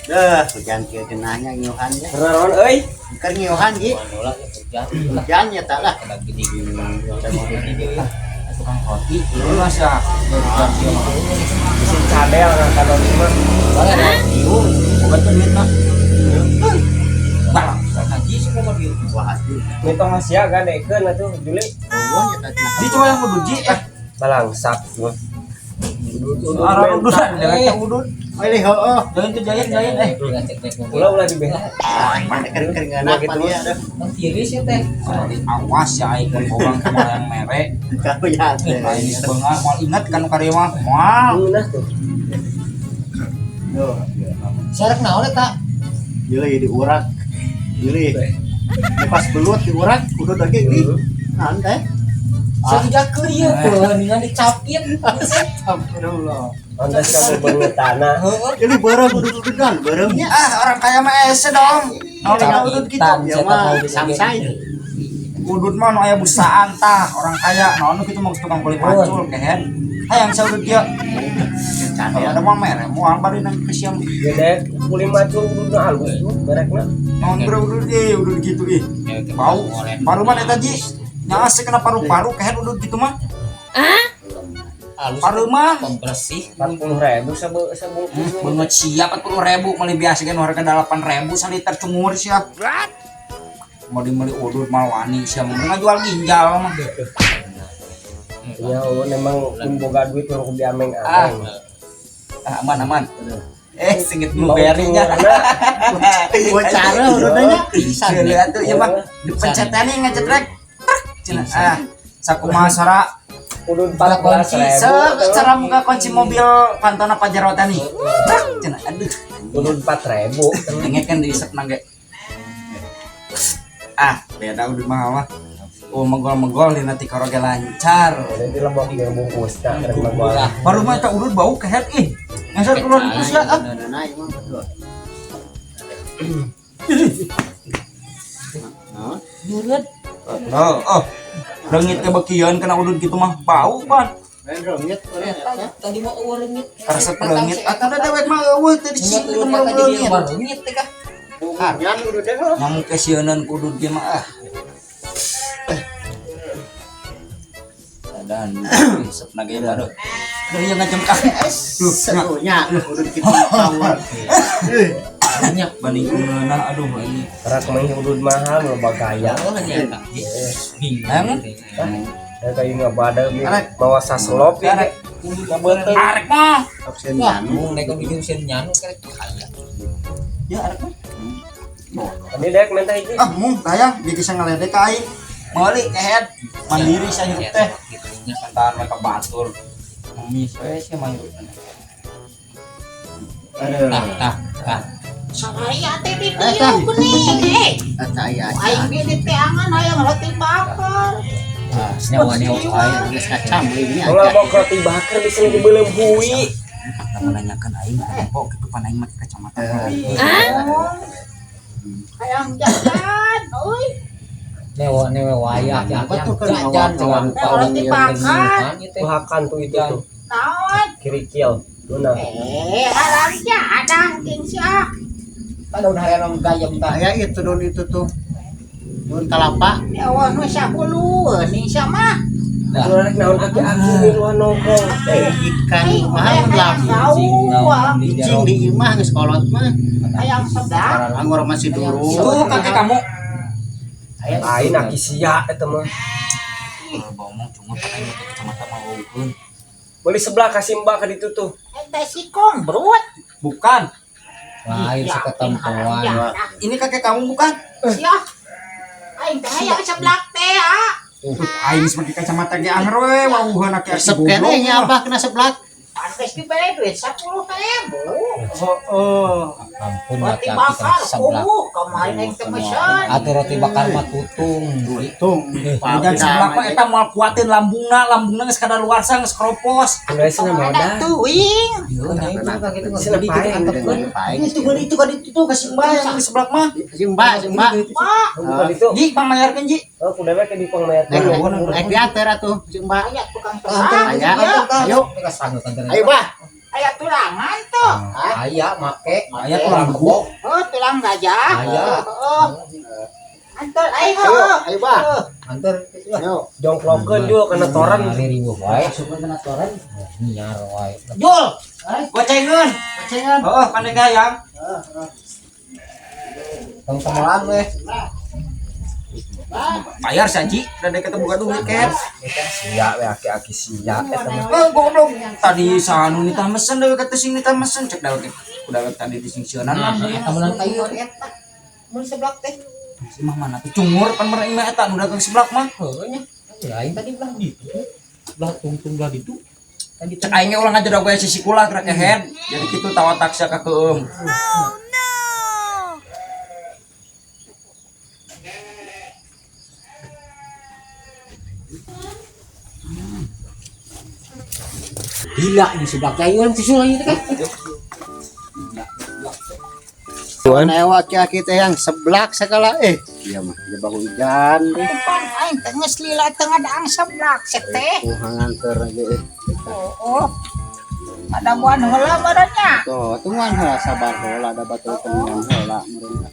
Dah, hujan kieu genahnya ngiuhan ya. Naon euy? Keur ngiuhan gi. Bola ya hujan. Hujan ya tak lah. Ada gede gede. Tukang roti. Lu masa hujan kieu mah. Mesin cadel ngangkat mah. Boleh ada Ieu, boga tuh duit mah. Bang, haji sih kok duit. Wah, asli. Ngitung sia gadekeun atuh Juli. Oh, ya tadi Ji coba yang udud ji eh. Balangsak mah. Arah ududan, jangan teh udud. Pilih heueuh. Jangan tuh jayan jayan eh. Ulah ulah dibela. Keur keur ngeunah Gitu, pan ya aduh. Kan tiris ya teh. Awas ya aing mun bogang kumaha yang mere. Kau ya teh. Aing geus beungar moal inget kan nu karya mah. Moal. Ngeunah tuh. Duh, Sarek naon eta? Jeli diurak. Jeli. Pas belut diurak, kudu daging nih. Naon teh? Saya keur ieu peuningan dicapit. Astagfirullah. Pantes kamu beungeut tanah. Heeh. Jadi beureum udud-ududan, beureumnya. Ah, orang kaya mah ese dong. Naon nya udud kitu. Ya mah samsai. Udud mah nu aya busaan tah, orang kaya naon nu kitu mah tukang kuli pacul kehen. Hayang saudud kieu. Kalau ada mah mere moal bari nang ke siam. Gede kuli macul ududna halus tuh berekna. Naon bro udud ih, udud gitu ih. Bau. Paru mah eta ji. Nya asik kena paru-paru kehen udud gitu mah. Halus. Paru mah Pembersih. 40.000 sabu sabungkus. Banget siap 40.000 meuli biasa kan harga 8.000 saliter cungur sia. Mau dibeli udud mal wani sia mah ngajual ginjal mah. Ya oh, memang pun boga duit urang kudu ameng-ameng. Ah, aman aman. Eh, singit blueberry nya. Wacara ududnya. Bisa lihat tuh ya mah dipencet nih ngecetrek. Cenah ah sakumaha sora Udud Buka kunci, 14.000. cara muka kunci mobil pantona Pajero teh nih. Trek, cenah aduh. Udud 4.000. Dengekeun kan diisep nangge. Ah, beda udah mahal mah. Oh, megol-megol di nanti karaoke lancar. Nanti lebok di bungkus tak rek megol. Baru mah eta urut bau kehet ih. Ngasar keluar bungkus ya ah. Nah, emang betul. Naon? Nyureut. Oh, oh. Reungit ke bekian kena udut gitu mah bau pan. Lain reungit Eta tadi mah eueuh reungit. Karesep reungit. Atau da dewek mah eueuh teh di sini Nyureut reungit. tadi reungit teh kah. Hujan udud teh. Nyamuk ke sieunan ku udut ge mah ah. Dan isep na ge aduh. Aduh ieu ngajengkang. Duh, Serunya udud kitu tawar. Nya. banding ku ngeunah aduh ini. Rak mah udud mahal loba gaya. Oh nya eta. Bingung. Ya kayak ngabada Arek. bawa saslop ya. Arek. Arek mah. Absen Wah, nyanu. mung nek bikin sen nyanu kerek kaya. Ya arek mah. Tadi dek minta hiji. Ah, mung tayang bieu bisa ngaledek ka aing. Meuli kehed mandiri saya hirup teh. Santaan mereka batur. Ngemis we sia mah hirup. Aduh. Tah tah tah. Saya teh di Eh, tah. dieu geuning. Eh, Eta aya. aing ge di teangan hayang roti bakar. Nyawa nyawa aing. Geus kacam ini Mau ngabok roti bakar bisa dibeuleum hui. Lamun nanyakeun aing tempo kitu pan aing make kacamata. Hayang jajan, euy. Newa newa wayah ya Betul kan, jajan ngawa- rupa Roti bakar. Makan tuh itu tuh. Naon? Kirikil. Luna. Eh, halang jadah ting sia. Ada udah hayang gayem tah. Aya itu daun itu tuh. Daun kelapa. Nyawa nu sapuluh ning sia mah. Aduh rek naon aki-aki miluan nongkrong. Eh, ikan Aing mah teh hayang laku. bau. Cicing di imah geus kolot mah. Hayang sedap. Anggur masih duru. Tuh kakek kamu. Aing aki sia eta mah. Ngomong cungur pan aing make kacamata mah waukeun. Beli sebelah kasih mbak ke ditu tuh. Teh sikong, brut. Bukan. Lain seketempoan. Ini kakek kamu bukan? Sia. Aing teh hayang seblak teh ah. Aing seperti kacamata ge anger we wawuheun aki-aki Resep keneh nya abah kena seblak. Pantes dibere duit 10.000. Oh, Ampun Roti aki-aki bakar, seblak. kemarin aing teh mesen. Atuh roti bakar mah tutung. Tung. Hujan seblak mah eta moal kuatin lambungna, lambungna geus kadaluarsa geus keropos. Udah sih Ada modal. tuing. Sina paeng. Paeng. Itu gua itu kan itu tuh kasih mbak yang di seblak mah. Si mbak, si mbak. Pak, Bukan itu. Ji, pangmayarkeun Ji. Oh, kudu we ke di pangmayarkeun. Naik naik diantar atuh si mbak. aya tukang seblak. Aya. Ayo. Ayo, Bah. Aya tulangan tuh. Aya make. Aya tulang kebo. Oh, tulang gajah. Aya. Oh. Antar aing Ayo, heuh. ayo bah. Antar Ayo. jongklokeun juga kena toran. Ribu wae. Masukkeun kana toran. Nyiar wae. Jul. Gocengeun. Gocengan. Heeh, pandai hayang. Tong temelan we. Bayar saji, dan dia ketemu duit ket. Sia we aki-aki sia eta mah. Eh, goblok. Tadi sanu nitah mesen deui kata sing nitah mesen cek dawet. Udah tadi disingsieunan lah. Eta menang ka ieu. Eta. Mun seblak teh. Si mah mana tuh cungur pan mereng mah eta nu dagang seblak mah. Heuh nya. Aing tadi belah ditu. Belah tungtung belah ditu. Tadi Cek aing ge ulah ngajedog we sisi kula gerak kehead. Jadi kitu tawa taksa ka keum. Gila nih seblak teh aing susul aing teh kan. Nah, aki-aki teh yang seblak segala eh. Iya mah, jebak hujan deh. Pan aing teh geus lila teu ngadaang seblak sek teh. Kuhangan nganter aja eh. Oh. Ada buan heula meureun nya. Tuh, tungguan heula sabar heula ada batul tungguan heula meureun.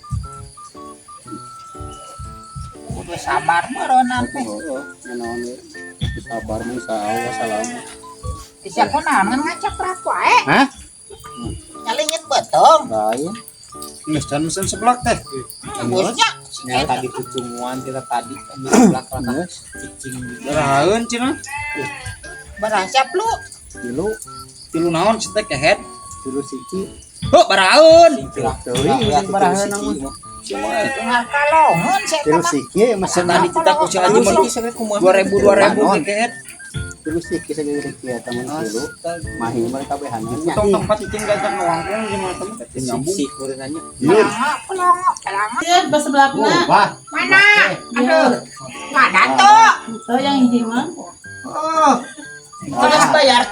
Kudu sabar meureun teh. Heeh, naon we. Sabar mun salah salam. Bisa kunaon ngan ngacaprak wae. Hah? Nyalingit betong. Lain. Geus can mesen seblak teh. Bosnya. Nya tadi cucunguan kita tadi ambil seblak lah Geus, cicing. Barahaeun cenah. Berasa lu. tilu, Tilu naon si teh kehead. tilu siki. Heuh, barahaeun. Teuing sing baraheun mah. Tinggal kalongan saya Tilu siki mesen Tadi kita ku si Haji mah 2000 2000 kehead. Tilu siki sagede kieu eta mun tilu. Mahi mereka kabehanna nya. Tong tempat cicing gajah ngawangkung gimana temen nyambung. Sik meureunanya. Yur. Pelongo, pelongo. Iya, sebelakna. Wah, Mana? Aduh. Mana tuh? Tuh yang hiji mah. Oh. Terus bayar.